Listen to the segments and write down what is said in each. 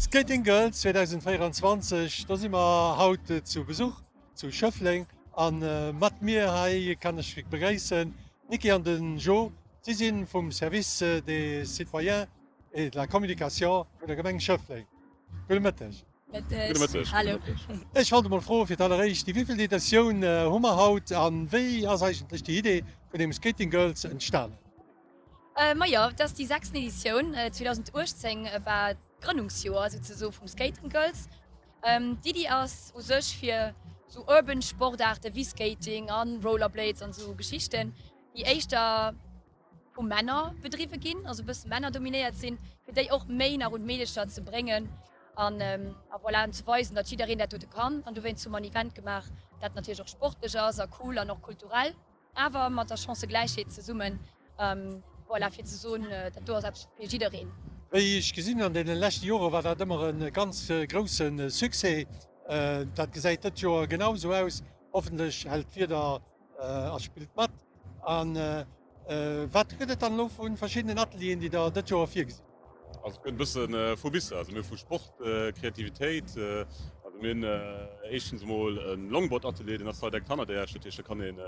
Skating Girls 2024, do si mer haut zu Besuch zu Schëffleng a mat mir hei kann ech begréissen d'Niki an den Jo. Si si vum Service des citoyens et de la communication vun der Gemeng Schëffleng. Gudde Mëtteg. Gudde Mëtteg. Hallo. Ech wollt emol froen, fir d'alleréischt, déi wéivill Editioun hu mer haut an wéi ass eigentlech déi Idee vun deem Skating Girls entstanen? Majo, et ass déi sechsten Editioun. 2018 war d'Grënnungsjoer souzesoe vum Skating Girls. D'Iddi ass u sech fir sou urban Sportaarte wéi Skating a Rollerblades an esou Geschichten, déi éischter vu Männer bedriwwe ginn, also e bësse männerdominéiert sinn, fir déi och méi nach un d'Meedecher ze bréngen an a voilà, an ze weisen, datt jiddereen dat dote kann. An dowéinst hu mer en Event gemaach, dat natierlech och sportlech ass a cool an och kulturell. Awer mat der Chancëgläichheet zesummen, voilà, fir ze soen, dat do ass eppes fir jiddereen. Wéi ech gesinn hunn an deene leschte Jore war dat ëmmer e ganz grousse Succès. Dat gesäit dëtt Joer genau esou aus. Hoffentlech hält d'Wieder a spillt mat. A wat gëtt et dann elo vu verschiddenen Atelieren, déi Der dëtt Joer virgesinn hutt? Also et gëtt e bësse vu bis. Also mir hu vu Sport, Kreativitéit, also mir hunn éischtens emol e Longboard-Atelier, deen ass hei direkt hannert Iech. Dat heescht, do kann een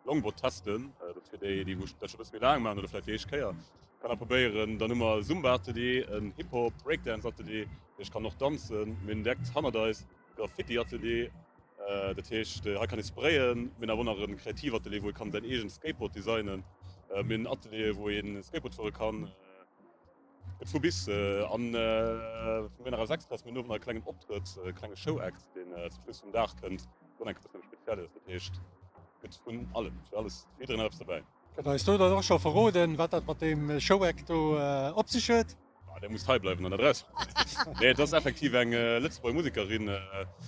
Longboard testen. Dat ass fir déi, déi wou dat scho e bësse méi laang maachen oder vläicht déi éischt Kéier kann dat probéieren. Dann hu mer e Zumba-Atelier, en Hip-Hop, Breakdance-Atelier, dat heescht, kann och danzen. Mir hunn direkt hannert eis e Graffiti-Atelier, dat heescht, hei kann ee sprayen. Mir hunn awer och nach e Kreativatelier, wou ee kann säin eegent Skateboard designen. Mir hunn Ateliere wou ee Skateboard fuere kann. Gëtt vu bis an vun mir nach aus Extras, mir hunn owend nach e klengen Optrëtt, e klenge Show-Act, deen zum Schluss vum Dag kënnt, wou nach eng Kéier e bëssen eppes Spezielles, dat heescht, gëtt vun allem, fir alles, fir jiddereen eppes derbäi. Kënnt der eis do dann och scho verroden, wat dat mat deem Show-Act do op sech huet? Ah, där musst hei bleiwen an dat erausfannen. Nee, et ass effektiv eng Lëtzebuerger Musekerin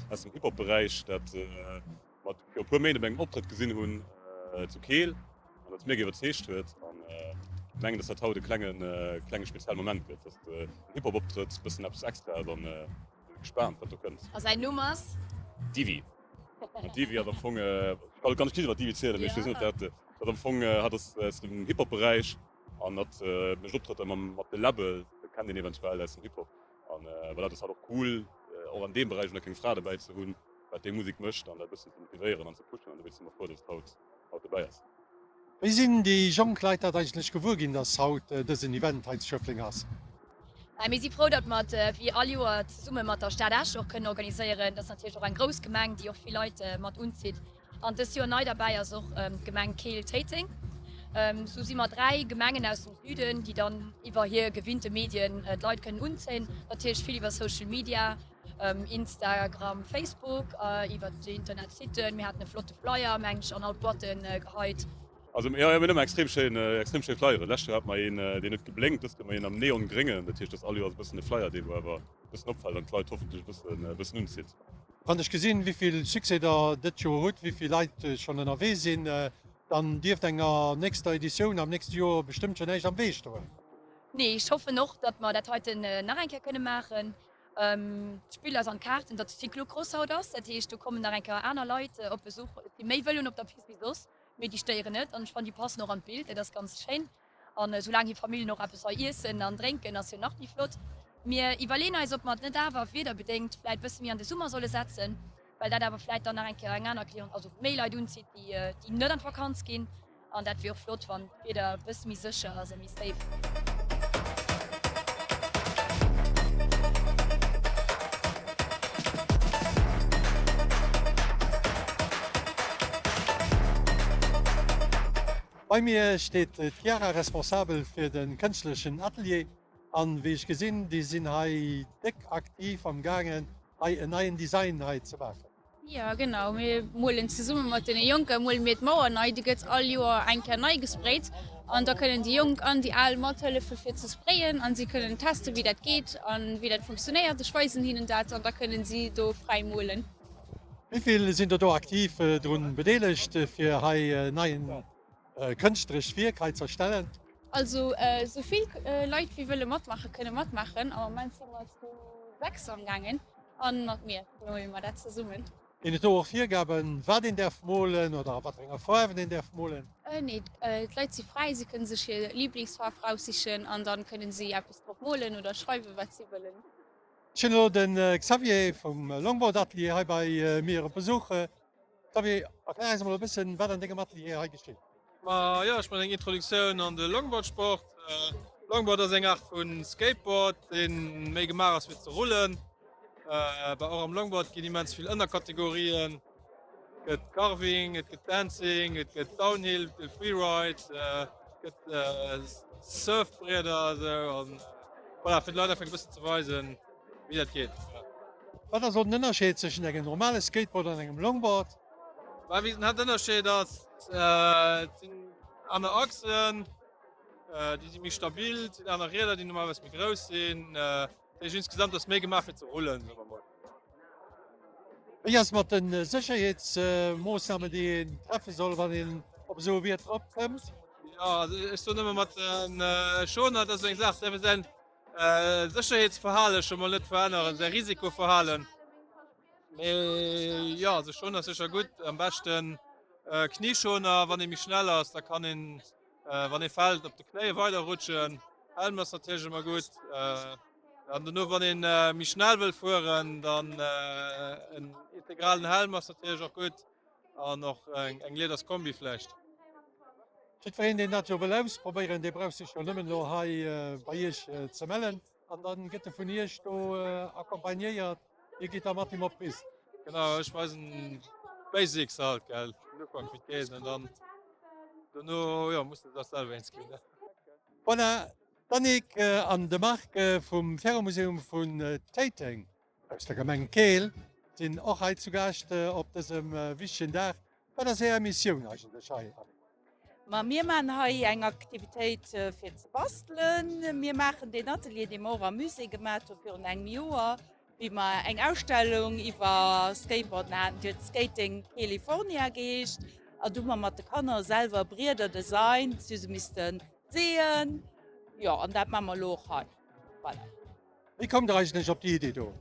aus dem Hip-Hop-Beräich, dat mer viru e puer Méint op engem Optrëtt gesinn hunn zu Keel an dat mega iwwerzeegt huet. An ech mengen, dass dat haut e klenge klenge spezielle Moment gëtt, dass den Hip-Hop-Optrëtt e bëssen eppes extra ass an si gespaant, wat do kënnt. A säin Numm ass? Divi. An Divi ass am Fong, ech kann ganz vill iwwer Divi zielen, mee ech weess net, ob dat, dat am Fong, hat ass aus dem Hip-Hop-Beräich an hat mécht Optrëtter mam mat De Läbbel, dat kennt een eventuell aus dem Hip-Hop. An voilà, dat ass halt och cool, och an deem Beräich nach eng Fra dobäi ze hunn, wat déi Musek mécht an dat e bëssen ze motivéieren an ze pushen. An dowéinst si mer frou, dass et haut, haut dobäi ass. Wéi sinn déi jonk Leit dat eigentlech gewuer ginn, dass haut dësen Event hei zu Schëffleng ass? Mir si frou, datt mer et wéi all Joer zesumme mat der Stad Esch och kënnen organiséieren. Dat ass natierlech och eng grouss Gemeng, déi och vill Leit mat unzitt. An dëst Joer nei derbäi ass och d'Gemeng Keel-Téiteng. Sou si mer 3 Gemengen aus dem Süden, déi dann iwwer hir gewinnte Medien d'Leit kënnen unzéien. Natierlech vill iwwer Social Media, Instagram, Facebook, iwwer d'Internetsitten. Mir haten e flotte Flyer, meng ech, an all d'Boîten geheit. Also jo, mir hunn ëmmer extrem schéin, extrem schéin Flyeren. Lescht Joer hate mer een, deen huet geblénkt, dëst Joer hu mer een am Neongréngen. Dat heescht, dat ass all Joers e bëssen e Flyer, dee wou awer e bëssen opfält an d'Leit hoffentlech e bëssen, e bëssen unzitt. Wann ech gesinn, wéivill Succès der dëtt Joer hutt, wéivill Leit schonn ënnerwee sinn, dann dierft enger nächster Editioun am nächste Joer bestëmmt scho näischt am Wee stoen. Nee, ech hoffen och, datt mer dat heiten nach eng Kéier kënne maachen. D'Spill ass an d'Kaarten, datt Cyclocross haut ass. Dat heescht, do kommen nach eng Kéier aner Leit op Besuch, déi méi wëll hunn op der Pist wéi soss, mee déi stéieren net an ech fannen, déi passen och an d'Bild. Dat ass ganz schéin. An esoulaang hir Familljen och eppes hei iessen an drénken, ass jo nach méi flott. Mir iwwerleeën eis, ob mer et net awer wiederbedéngt vläit bësse méi an de Summer solle setzen, well dat awer vläit dann nach eng Kéier eng aner Client, also méi Leit unzitt, déi déi net an d'Vakanz ginn. An dat wier och flott, wann d'Wieder e bësse méi sécher ass a méi safe. Bei mir steet d'Chiara, Responsabel fir de kënschtlerechen Atelier. An wéi ech gesinn, déi sinn hei déck aktiv am gaangen hei en neien Design hei ze maachen. Jo genau, mir molen zesumme mat deene Jonke mole mir d'Mauer nei. Déi gëtt all Joer eng Kéier nei gesprayt an da kënnen déi Jonk an déi Al mathëllefe fir ze sprayen an si kënnen teste wéi dat geet an wéi dat funktionéiert. Ech weisen hinnen dat an da kënnen si do fräi molen. Wéi vill sinn der do aktiv drun bedeelegt fir hei en neien kënschtlerecht Wierk hei ze erstellen? Also esou vill Leit wéi wëlle matmaachen, kënne matmaachen. Am Moment si mer zu 6 am gaangen an mat mir mole mer dat zesummen. Ginn et do och Virgaben wat een däerf molen oder a wat fir enger Faarwen een däerf molen? Nee, d'Leit si fräi, si kënne sech hir Liblingsfaarf raussichen an dann kënne si eppes drop molen oder schreiwen wat si wëllen. Ech hunn elo de Xavier vum Longboard Atelier hei bei mir op Besuch. Xavier, erklär eis emol e bëssen, wat an dengem Atelier hei geschitt. Ma jo, ech man eng Introduktioun an de Longboard-Sport. Longboard ass eng Aart vu Skateboard, dee méi gemaach ass fir ze rullen. Bah och am Longboard ginn immens vill Ënnerkategorien. Et gëtt Carving, et gëtt Dancing, et gëtt Downhill, et gëtt Freeride, et gëtt Surfbrieder a sou. An voilà, fir de Leit einfach e bëssen ze weisen, wéi dat geet. Wat ass elo den Ënnerscheed zwëschen engem normale Skateboard an engem Longboard? Bah, wéi den Haaptënnerscheed ass, et sinn aner Achsen, déi si méi stabil, et sinn aner Rieder, déi normalerweis méi grouss sinn. Dat heescht insgesamt ass méi gemaach fir ze rullen, soe mer mol. Wéi ass et mat de Sécherheetsmoossnamen, déi een treffe soll, wann een op esou e Briet drop këmmt? Jo, also ech soen ëmmer mat de Schoner, dat ass eng Saach, däerf ee säin Sécherheetsverhale scho mol net veränneren, säi Risikoverhalen. Mee jo, also Schoner ass sécher gutt, am beschten Knieschoner, wann ee méi schnell ass, da kann een Wann ee fält, op de Knéie weider rutschen. Helm ass natierlech ëmmer gutt. An dono wann een méi schnell wëll fueren, dann en integralen Helm ass natierlech och gutt an och eng Lieders Kombi vläicht. Jiddwereen deen dat jo wëll ausprobéieren, dee brauch sech jo nëmmen elo hei bei iech ze mellen. An dann gëtt e vun Iech do accompagnéiert, Dir gitt da mat him op d'Pist? Genau, ech weisen d'Basics halt, gell, den Ufank wéi et geet an dann dono, jo, muss de da selwer eens ginn, ne? Voilà, d'Annick an de Marc vum Ferromuseum vun Téiteng aus der Gemeng Keel sinn och hei zu Gaascht op dësem wichtegen Dag. Wat ass Är Missioun eigentlech hei, Annick? Ma mir maachen hei eng Aktivitéit fir ze bastelen. Mir maachen deen Atelier, dee mer och am Musée gemaat hu virun engem Joer, wéi mer eng Ausstellung iwwer Skateboarden haten, déi huet Skating California geheescht. An do hu mer mat de Kanner selwer Brieder designt, si hu se missten seeën. Jo, an dat maache mer elo och hei. Voilà. Wéi koumt der eigentlech op déi Idee do?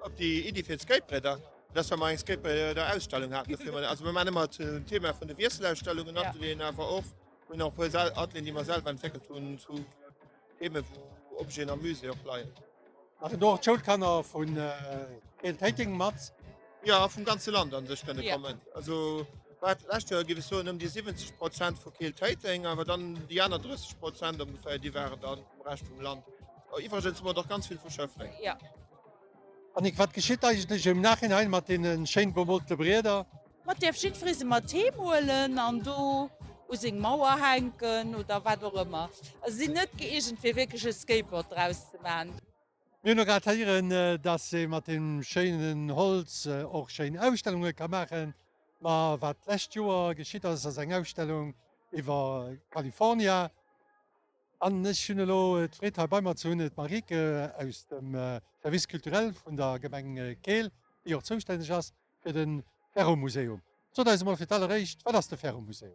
Op déi Iddi fir d'Skatebrieder? Dat ass, well mer eng Skatebredderausstellung haten. Dofir mer, also mir maachen ëmmer zum Thema vun de Wiesselausstellungen Atelieren, awer och, mir hunn och e puer Atelieren, déi mer selwer entwéckelt hunn zu Themen, wou Objeten am Musée och leien. Maachen do och d'Schoulkanner vu Keel-Téiteng mat? Jo, vum ganze Land an sech kënne kommen. Also war d'lescht Joer, géif ech soen, ëm déi 70 Prozent vu Keel-Téiteng, awer dann déi aner 30 Prozent ongeféier, déi waren dann vum Rescht vum Land. Iwwregens hu mer och ganz vill vu Schëffleng. Annick, wat geschitt eigentlech im Nachhinein mat deene schéin bemoolte Brieder? Ma et däerf jiddweree se mat heem huelen an do u seng Mauer hänken oder wat och ëmmer. Se sinn net gëeegent fir wierklech e Skateboard draus ze maachen. Mir hunn elo grad héieren, dass ee mat deem schéinen Holz och schéin Ausstellunge ka maachen. Ma wat d'lescht Joer geschitt ass, ass eng Ausstellung iwwer California. An ech hunn elo d'Freed hei bei mer ze hunn d'Marieke aus dem Service culturel vun der Gemeng Keel, déi och zoustänneg ass fir de Ferromuseum. Sot eis emol fir d'alleréischt, wat ass de Ferromuseum?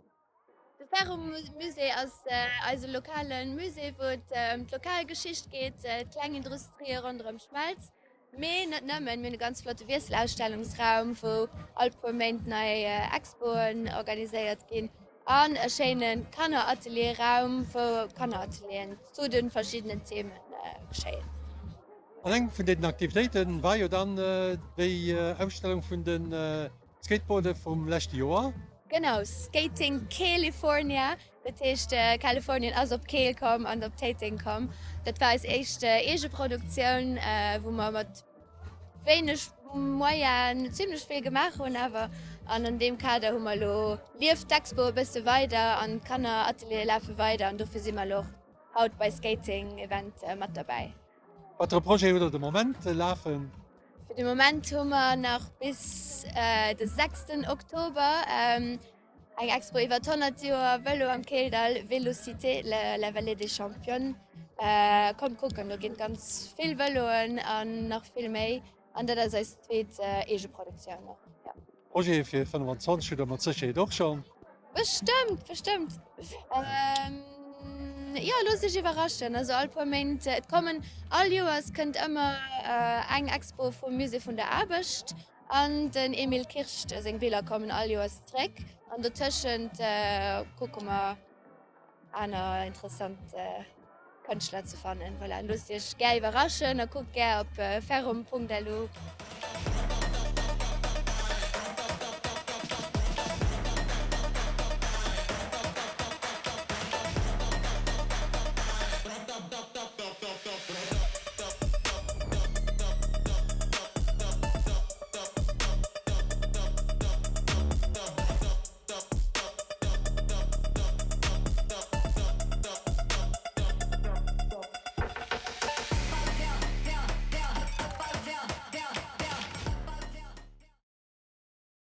De Ferromusée ass eise lokale Musée, wou et ëm d'lokal Geschicht geet, d'kleng Industrië ronderëm Schmelz. Mee net nëmmen, mir hunn e ganz flotte Wiesselausstellungsraum, wou all puer Méint nei Expoen organiséiert ginn an e schéine Kanneratelierraum, wou Kanneratelieren zu de verschiddenen Themen geschéien. An eng vun deenen Aktivitéite war jo dann déi Ausstellung vun de Skateboarde vum leschte Joer. Genau, Skating California. Dat heescht, Kalifornien ass op Keel komm an op Téiteng komm. Dat war eis éischt Eegeproduktioun, wou mer mat wéineg Moyenen zimlech vill gemaach hunn awer. An an deem Kader hu mer elo, lieft d'Expo e bësse weider an d'Kannerateliere lafe weider an dofir si mer elo och haut bei Skating Event mat derbäi. Wat fir e Projet hutt Der de Moment lafen? Fir de Moment hu mer nach bis de sechsten Oktober eng Expo iwwer 100 Joer Vëlo am Keeldall, Vélocité, la vallée des championnes. Kommt kucken, do ginn ganz vill Vëloen an nach vill méi. An dat ass eis zweet Eegeproduktioun och, jo. Projete fir 25 hutt Der mat Sécherheet och schonn. Bestëmmt, bestëmmt. Jo, looss dech iwwerraschen. Also all puer Méint, et kommen, all Joers kënnt ëmmer eng Expo vum Musée vun der Aarbecht an den Emile Kirscht seng Biller kommen all Joers zréck. An dotëschent kucke mer aner interessant. Kënschtler ze fannen. Voilà, loosst iech gär iwwerraschen a kuckt gär op ferrum.lu.